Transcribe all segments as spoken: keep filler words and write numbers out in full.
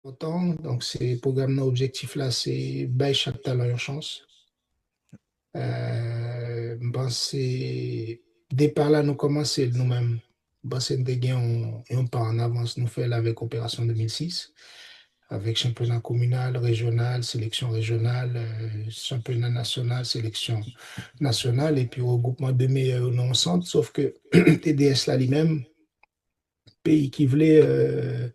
Lontan. Donk, se pwogram nan, objektif la, se bay chak talan yon chans. Euh, m panse depa la nou kòmanse l nou menm. M panse n te gen yon, yon pa an avans nou fè l avèk operasyon de mil sis, avèk chanpyona kominal, rejyonal, seleksyon rejyonal, euh, chanpyona nasyonal, seleksyon nasyonal, epi regwoupman de meyè yo nan yon sant. Sof ke T D S la li menm, peyi ki vle euh,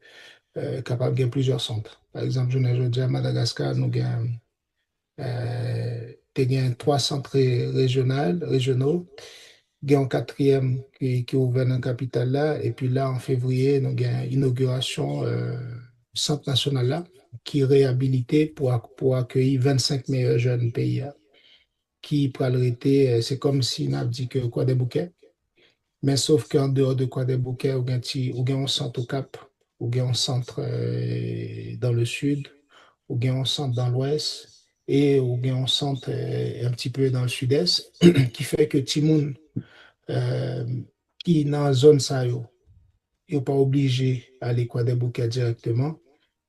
euh, kapab gen plizyè sant. Pa egzanp, jounen jodi a, Madagaskar, nou gen euh, te gen twa sant re- rejyonal, rejyonal, gen yon katriyèm ki, ki ouvè nan kapital la, epi la, an fevriye, nou gen inogirasyon euh, sant nasyonal la, ki reyabilite pou, ak- pou akeyi vennsenk meyè jèn peyi a, ki pral rete, euh, se kòm si n ap di ke Kwadèboukè, men sof ke an deyò de Kwadèboukè, ou gen ti, ou gen yon sant Okap, ou gen yon sant euh, dans le sud, ou gen yon sant dans l'ouest, e ou gen yon sant euh, un petit peu dans le sud-est, ki fè ke timoun euh, ki nan zòn sa yo, yo pa oblije ale Kwadèboukè dirèkteman.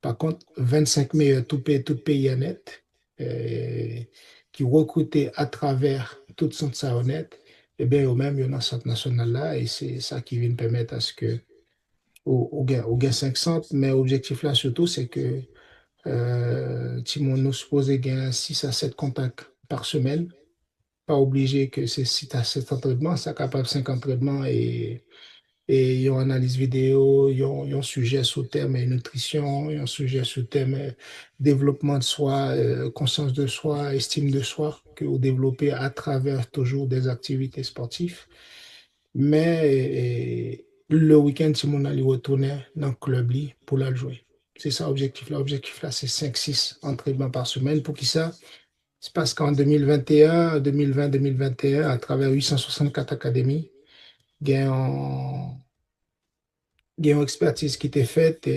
Pa kont, vennsenk meyè tout pe- tout peyi a nèt, euh, ki rekrite atravè tout sant sa yo nèt, ebyen, yo menm, yo nan sant nasyonal la, e se sa ki vin pèmèt aske ou, ou gen, ou gen senk sant, men objektif la sitou, se ke euh, timoun nou sipoze gen sis a sèt kontak pa semèn. Pa oblije ke se sis a sèt antrènman, sa kapab senk antrènman e, e yon analiz videyo, yon, yon sijè sou tèm euh, nitrisyon, yon sijè sou tèm euh, devlopman de swa, euh, konsyans de swa, estim de swa, ke ou devlope atravè toujou de aktivite spòtif. Men euh, le wikenn, timoun nan li retounen nan klèb li pou l al jwe. Se sa objektif la. Objektif la, se senk, sis antrènman pa semèn. Poukisa? Se paske an de mil venteyen, de mil ven, de mil venteyen, atravè uit san swasannkat akademi, gen yon, gen yon ekspètiz ki te fèt e,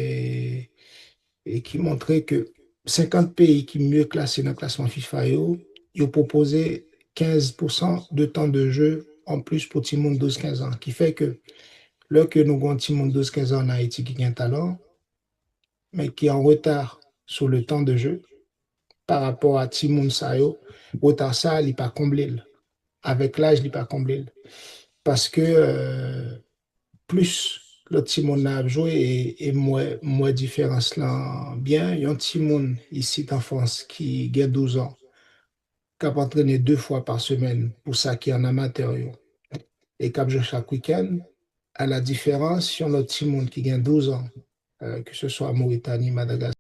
e ki montre ke senkant peyi ki mye klase nan klasman fifa yo, yo pwopoze kenz pousan de tan de je anplis pou timoun douz kenz an. Ki fè ke lè ke nou gen yon timoun douz kenz an an Ayiti ki gen talan, men ki an reta sou le tan de je pa rapò a timoun sa yo, reta sa a, li pa konble l. Avèk laj, li pa konble l. Paske euh, plis lòt timoun nan ap jwe, e, e m wè, m wè diferans lan byen. Yon timoun isit an Frans ki gen douz an, k ap antrene de fwa pa semèn pou sa ki an amatè yo, e k ap jwe chak wikenn, a la diferans yon lòt timoun ki gen douz an, euh, ke se swa Moritani, Madagaskar,